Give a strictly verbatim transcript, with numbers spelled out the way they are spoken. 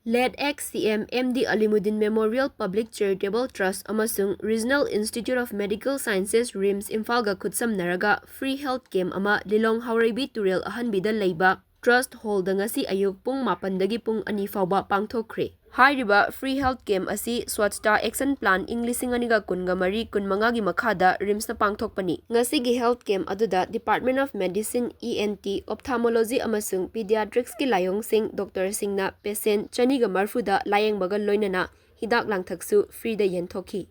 Late ex C M M D Alimuddin Memorial Public Charitable Trust ꯑꯃꯁꯨꯡ Regional Institute of Medical Sciences, RIMS, ꯏꯝꯐꯥꯜꯒ ꯈꯨꯠꯁꯝꯅꯔꯒ free health camp ꯑꯃ ꯂꯤꯂꯣꯡ ꯍꯥꯎꯔꯩꯕꯤ ꯇꯨꯔꯦꯜ ꯑꯍꯟꯕꯤꯗ ꯂꯩꯕ Trust Hallꯗ ꯉꯁꯤ ꯑꯌꯨꯛ ꯄꯨꯡ ꯃꯥꯄꯟꯗꯒꯤ ꯄꯨꯡ ꯑꯅꯤ ꯐꯥꯎꯕ ꯄꯥꯡꯊꯣꯛꯈ꯭ꯔꯦ꯫ ꯍꯥꯏꯔꯤꯕ free health camp ꯑꯁꯤ Swachhta Action Plan ꯏꯪ ꯂꯤꯁꯤꯡ ꯑꯅꯤꯒ ꯀꯨꯟꯒ ꯃꯔꯤ ꯀꯨꯟꯃꯉꯥꯒꯤ ꯃꯈꯥꯗ RIMSꯅ ꯄꯥꯡꯊꯣꯛꯄꯅꯤ꯫ ꯉꯁꯤꯒꯤ health camp ꯑꯗꯨꯗ Department of Medicine, E N T, Ophthalmology ꯑꯃꯁꯨꯡ Pediatricsꯀꯤ ꯂꯥꯏꯑꯣꯡꯁꯤꯡ doctorꯁꯤꯡꯅ patient ꯆꯅꯤꯒ ꯃꯔꯤꯐꯨꯗ ꯂꯥꯌꯦꯡꯕꯒ ꯂꯣꯏꯅꯅ ꯍꯤꯗꯥꯛ ꯂꯥꯡꯊꯛꯁꯨ freeꯗ ꯌꯦꯟꯊꯣꯛꯈꯤ꯫